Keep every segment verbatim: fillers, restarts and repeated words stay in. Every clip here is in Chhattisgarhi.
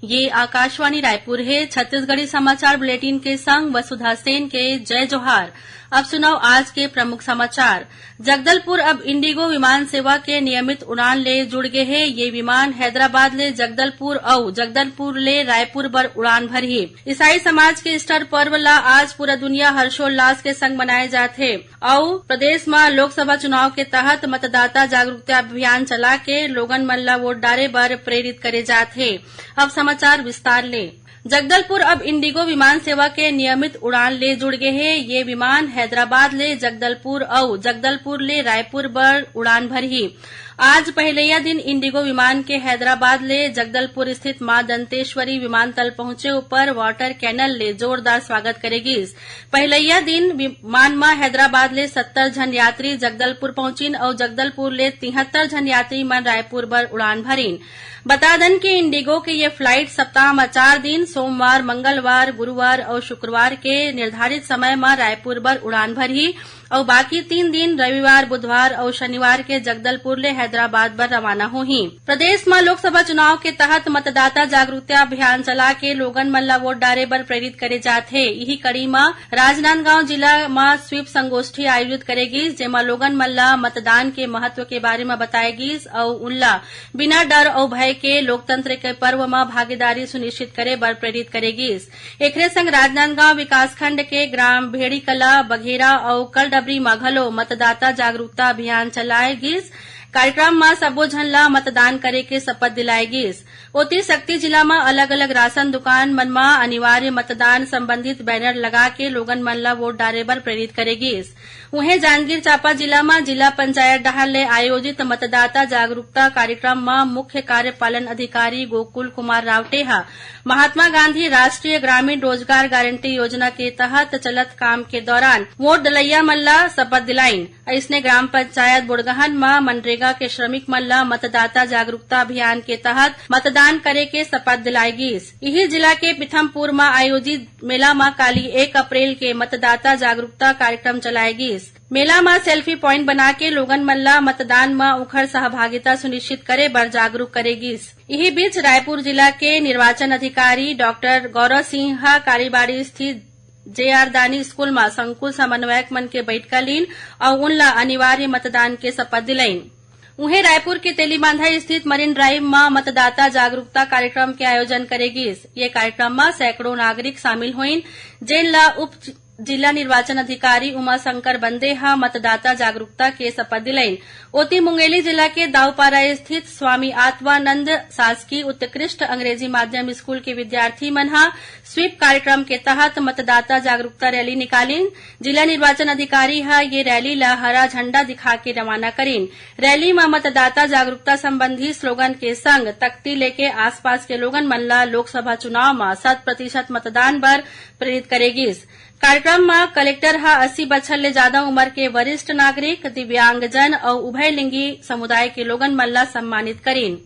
ये आकाशवाणी रायपुर हे। छत्तीसगढ़ी समाचार बुलेटिन के संग वसुधा सेन के जय जोहार। अब सुनव आज के प्रमुख समाचार। जगदलपुर अब इंडिगो विमान सेवा के नियमित उड़ान ले जुड़ गे हे। ये विमान हैदराबाद ले जगदलपुर अउ जगदलपुर ले रायपुर बर उड़ान भरही। ईसाई समाज के ईस्टर पर्व ला आज पूरा दुनिया हर्षोल्लास के संग मनाए जात हे। अउ प्रदेश म लोकसभा चुनाव के तहत मतदाता जागरूकता अभियान चला के लोगन मन ला वोट डारे बर प्रेरित करे जात हे। अब समाचार विस्तार ले। जगदलपुर अब इंडिगो विमान सेवा के नियमित उड़ान ले जुड़ गे हे। ये विमान हैदराबाद ले जगदलपुर अउ जगदलपुर ले रायपुर बर उड़ान भरही। आज पहिलैया दिन इंडिगो विमान के हैदराबाद ले जगदलपुर स्थित मां दंतेश्वरी विमानतल पहुंचे ऊपर वाटर कैनल ले जोरदार स्वागत करे गिस। पहिलैया दिन विमान म हैदराबाद ले सत्तर झन यात्री जगदलपुर पहुंचिन अउ जगदलपुर ले तिहत्तर झन यात्री मन रायपुर बर उड़ान भरिन। बता दन कि इंडिगो के ये फ्लाइट सप्ताह म चार दिन, सोमवार, मंगलवार, गुरुवार अउ शुक्रवार के निर्धारित समय म रायपुर बर उड़ान भरही अउ बाकी तीन दिन, रविवार, बुधवार अउ शनिवार के जगदलपुर ले हैदराबाद बर रवाना होही। प्रदेश म लोकसभा चुनाव के तहत मतदाता जागरूकता अभियान चला के लोगन मन ला वोट डारे बर प्रेरित करे जात हे। इही कड़ी म राजनांदगांव जिला म स्वीप संगोष्ठी आयोजित करे गिस, जेमा लोगन मन ला मतदान के महत्व के बारे म बताए गिस अउ उनला बिना डर अउ भय के लोकतंत्र के पर्व म भागीदारी सुनिश्चित करे बर प्रेरित करे गिस। एखरे संग राजनांदगांव विकासखंड के ग्राम भेड़ीकला, बघेरा अउ कलडबरी म घलो मतदाता जागरूकता अभियान चलाए गिस। कार्यक्रम म सबो झन ला मतदान करे के शपथ दिलाए गिस। ओती, सक्ती जिला म अलग-अलग राशन दुकान मन म अनिवार्य मतदान संबंधित बैनर लगा के लोगन मन ला वोट डारे बर प्रेरित करे गिस। उहें, जांजगीर चांपा जिला म जिला पंचायत डहार ले आयोजित मतदाता जागरूकता कार्यक्रम म मुख्य कार्यपालन अधिकारी गोकुल कुमार रावटे ह महात्मा गांधी राष्ट्रीय ग्रामीण रोजगार गारंटी योजना के तहत चलत काम के दौरान वोट डलैया मन ला शपथ दिलाइन। अइसने ग्राम पंचायत बोड़गहन म मनरेगा के श्रमिक मन ल मतदाता जागरूकता अभियान के तहत मतदान करे के शपथ दिलाए गिस। इही जिला के पीथमपुर म आयोजित मेला म काली एक अप्रैल के मतदाता जागरूकता कार्यक्रम चलाए गिस। मेला म सेल्फी प्वाइंट बना के लोगन मन ल मतदान म उखर सहभागिता सुनिश्चित करे बर जागरूक करे गिस। इही बीच, रायपुर जिला के निर्वाचन अधिकारी डॉक्टर गौरव सिंह ह कालीबाड़ी स्थित जे आर दानी स्कूल म संकुल समन्वयक मन के बइठका लीन अउ उन ला अनिवार्य मतदान के शपथ दिलाइन। उहें, रायपुर के तेलीबांधा स्थित मरीन ड्राइव म मतदाता जागरूकता कार्यक्रम के आयोजन करे गिस। ये कार्यक्रम म सैकड़ों नागरिक शामिल होइन, जेन ला उप जिला निर्वाचन अधिकारी उमा शंकर बंदे ह मतदाता जागरूकता के शपथ दिलाइन। ओती, मुंगेली जिला के दाऊपारा स्थित स्वामी आत्मानंद शासकीय उत्कृष्ट अंग्रेजी माध्यम स्कूल के विद्यार्थी मन ह स्वीप कार्यक्रम के तहत मतदाता जागरूकता रैली निकालिन। जिला निर्वाचन अधिकारी ह ये रैली ल हरा झंडा दिखा के रवाना करिन। रैली म मतदाता जागरूकता संबंधी स्लोगन के संग तख्ती लेके आसपास के लोगन मन ल लोकसभा चुनाव म शत प्रतिशत मतदान बर प्रेरित करे गिस। कार्यक्रम म कलेक्टर ह अस्सी बछर ले जादा उमर के वरिष्ठ नागरिक, दिव्यांगजन अउ उभयलिंगी समुदाय के लोगन मन ल सम्मानित करिन।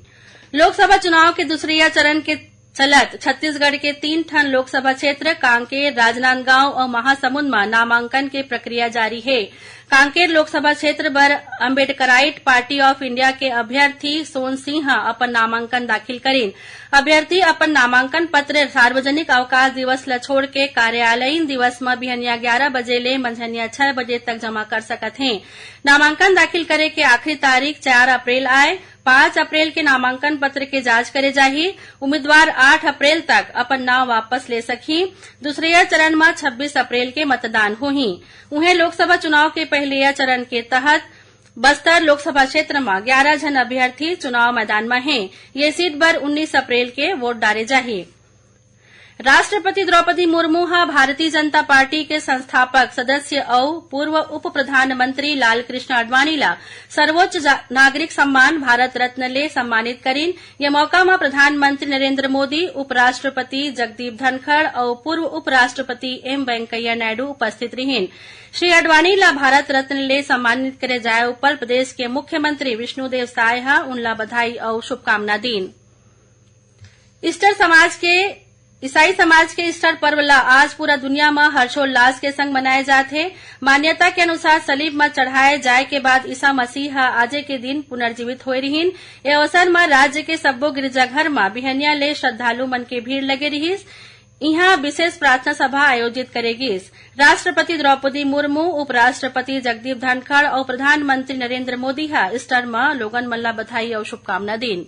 लोकसभा चुनाव के दूसरइया चरण के चलत छत्तीसगढ़ के तीन ठन लोकसभा क्षेत्र कांकेर, राजनांदगांव अउ महासमुंद म नामांकन के प्रक्रिया जारी हे। कांकेर लोकसभा क्षेत्र बर अम्बेडकराइट पार्टी ऑफ इंडिया के अभ्यर्थी सोन सिंह ह अपन नामांकन दाखिल करिन। अभ्यर्थी अपन नामांकन पत्र सार्वजनिक अवकाश दिवस ल छोड़ के कार्यालयीन दिवस म बिहनिया ग्यारा बजे ले मंझनिया छै बजे तक जमा कर सकत हें। नामांकन दाखिल करे के आखिरी तारीख चार अप्रैल आय। पांच अप्रैल के नामांकन पत्र के जांच करे जाही। उम्मीदवार आठ अप्रैल तक अपन नांव वापस ले सकही। दूसरइया चरण म छब्बीस अप्रैल के मतदान होही। उहें, लोकसभा चुनाव के पहिलइया चरण के तहत बस्तर लोकसभा क्षेत्र म ग्यारा झन अभ्यर्थी चुनाव मैदान म हें। ये सीट बर उन्नीस अप्रैल के वोट डारे जाही। राष्ट्रपति द्रौपदी मुर्मू ह भारतीय जनता पार्टी के संस्थापक सदस्य अउ पूर्व उप प्रधानमंत्री लालकृष्ण आडवाणी ल सर्वोच्च जा-, नागरिक सम्मान भारत रत्न ले सम्मानित करिन। ये मौका म प्रधानमंत्री नरेंद्र मोदी, उपराष्ट्रपति जगदीप धनखड़ अउ पूर्व उपराष्ट्रपति एम वेंकैया नायडू उपस्थित रिहिन। श्री आडवाणी ल भारत रत्न ले सम्मानित करे जाय ऊपर प्रदेश के मुख्यमंत्री विष्णुदेव साय ह उनला बधाई अउ शुभकामना दीन। ईस्टर समाज के ईसाई समाज के ईस्टर पर्व ला आज पूरा दुनिया म हर्षोल्लास के संग मनाए जात हे। मान्यता के अनुसार सलीब म चढ़ाए जाए के बाद ईसा मसीह ह आजे के दिन पुनर्जीवित होए रिहिन। ए अवसर म राज्य के सब्बो गिरजाघर म बिहनिया ले श्रद्धालु मन के भीड़ लगे रिहिस। इहां विशेष प्रार्थना सभा आयोजित करे गिस। राष्ट्रपति द्रौपदी मुर्मू, उपराष्ट्रपति जगदीप धनखड़ अउ प्रधानमंत्री नरेंद्र मोदी ह ईस्टर म लोगन मन ला बधाई अउ शुभकामना दीन।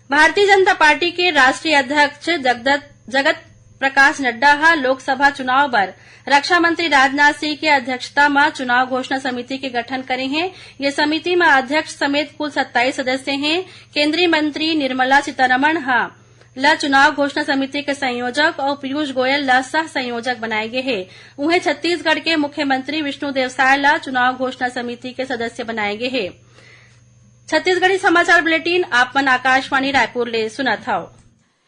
भारतीय जनता पार्टी के राष्ट्रीय अध्यक्ष जगदत-, जगत प्रकाश नड्डा ह लोकसभा चुनाव बर रक्षा मंत्री राजनाथ सिंह के अध्यक्षता म चुनाव घोषणा समिति के गठन करे हे। ये समिति म अध्यक्ष समेत कुल सत्ताईस सदस्य हे। केंद्रीय मंत्री निर्मला सीतारमण ह ल चुनाव घोषणा समिति के संयोजक अउ पीयूष गोयल ल सह संयोजक बनाए गे हे। उहें, छत्तीसगढ़ के मुख्यमंत्री विष्णुदेव साय ल चुनाव घोषणा समिति के सदस्य बनाए गे हे। छत्तीसगढ़ी समाचार बुलेटिन आप मन आकाशवाणी रायपुर ले सुनत हव।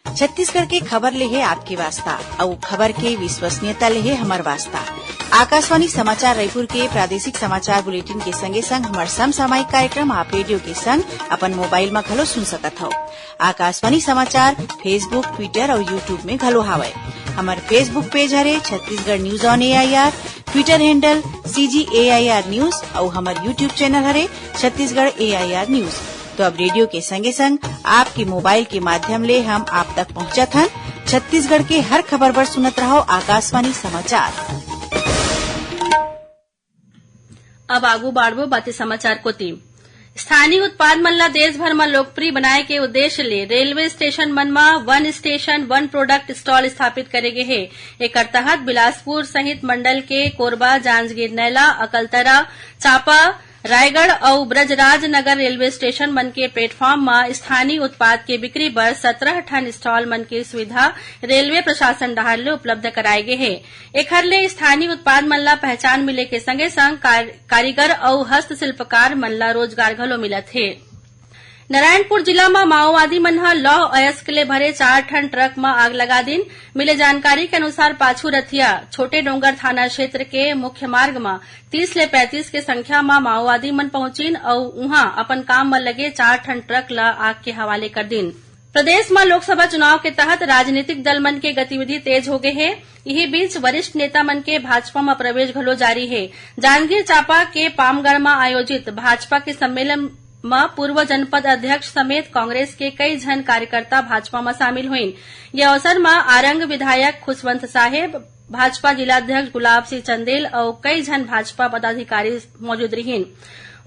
छत्तीसगढ़ के खबर ले हे आपके वास्ता, अउ खबर के विश्वसनीयता ले हे हमर वास्ता। आकाशवाणी समाचार रायपुर के प्रादेशिक समाचार बुलेटिन के संगे संग हमर समसामयिक कार्यक्रम आप रेडियो के संग अपन मोबाइल म घलो सुन सकत हव। आकाशवाणी समाचार Facebook, Twitter अउ YouTube में घलो हावय। हमर Facebook पेज हरे Chhattisgarh news on AIR, Twitter handle CG AIR news अउ हमर YouTube चैनल हरे छत्तीसगढ़ एआईआर न्यूज। तो अब रेडियो के संगे संग आपके मोबाइल के माध्यम ले हम आप तक पहुंचत हन। छत्तीसगढ़ के हर खबर बर सुनत रहव आकाशवाणी समाचार। अब आगू बाढ़बो बाते समाचार कोति। स्थानीय उत्पाद मन ला देश भर म लोकप्रिय बनाए के उद्देश्य ले रेलवे स्टेशन मन म वन स्टेशन वन प्रोडक्ट स्टॉल स्थापित करे गे हे। एकर तहत बिलासपुर सहित मंडल के कोरबा, जांजगीर नैला, अकलतरा, चांपा, रायगढ़ अउ ब्रजराज नगर रेलवे स्टेशन मन के प्लेटफॉर्म म स्थानीय उत्पाद के बिक्री बर सत्रह ठन स्टॉल मन के सुविधा रेलवे प्रशासन डहार ले उपलब्ध कराए गे हे। एखर ले स्थानीय उत्पाद मन ला पहचान मिले के संगे संग कार-, कारीगर अउ हस्तशिल्पकार मन ला रोजगार घलो मिलत हे। नारायणपुर जिला म माओवादी मन ह लौह अयस्क ले भरे चार ठन ट्रक म आग लगा दीन। मिले जानकारी के अनुसार, पाछू रथिया छोटे डोंगर थाना क्षेत्र के मुख्य मार्ग म तीस ले पैंतीस के संख्या म माओवादी मन पहुंचिन अउ उहां अपन काम म लगे चार ठन ट्रक ल आग के हवाले कर दीन। प्रदेश म लोकसभा चुनाव के तहत राजनीतिक दल मन के गतिविधि तेज हो गे हे। इही बीच, वरिष्ठ नेता मन के भाजपा म प्रवेश घलो जारी हे। जांजगीर चांपा के पामगढ़ म आयोजित भाजपा के सम्मेलन म पूर्व जनपद अध्यक्ष समेत कांग्रेस के कई झन कार्यकर्ता भाजपा म शामिल होइन। ये अवसर म आरंग विधायक खुशवंत साहेब, भाजपा जिला अध्यक्ष गुलाब सिंह चंदेल अउ कई झन भाजपा पदाधिकारी मौजूद रिहिन।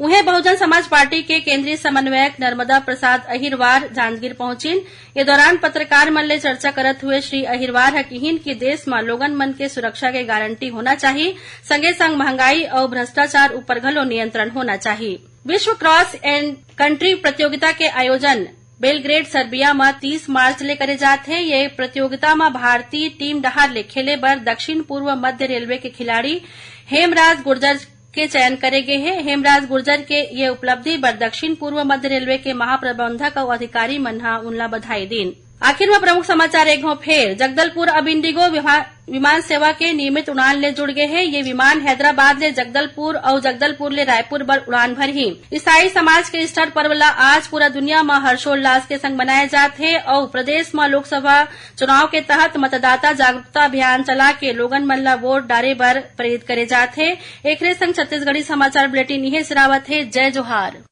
उहें, बहुजन समाज पार्टी के केंद्रीय समन्वयक नर्मदा प्रसाद अहिरवार जांजगीर पहुंचिन। ये दौरान पत्रकार मन ले चर्चा करत हुए श्री अहिरवार ह किहिन कि देश म लोगन मन के सुरक्षा के गारंटी होना चाही, संगे संग महंगाई अउ भ्रष्टाचार ऊपर घलो नियंत्रण होना चाही। विश्व क्रॉस एंड कंट्री प्रतियोगिता के आयोजन बेलग्रेड, सर्बिया म तीस मार्च ले करे जात हे। ये प्रतियोगिता म भारतीय टीम डहार ले खेले बर दक्षिण पूर्व मध्य रेलवे के खिलाड़ी हेमराज गुर्जर के चयन करे गे हे। हेमराज गुर्जर के ये उपलब्धि बर दक्षिण पूर्व मध्य रेलवे के महाप्रबंधक अउ अधिकारी मन ह उनला बधाई दीन। आखिर म प्रमुख समाचार एक घौं फेर, जगदलपुर अब इंडिगो विमा-, विमान सेवा के नियमित उड़ान ले जुड़ गे हे। ये विमान हैदराबाद ले जगदलपुर अउ जगदलपुर ले रायपुर बर उड़ान भरही। ईसाई समाज के ईस्टर पर्व ला आज पूरा दुनिया म हर्षोल्लास के संग मनाए जात हे अउ प्रदेश म लोकसभा चुनाव के तहत मतदाता जागरूकता अभियान चला के लोगन मन ला वोट डारे बर प्रेरित करे जात हे। एकरे संग छत्तीसगढ़ी समाचार बुलेटिन इहे सिरावत हे। जय जोहार।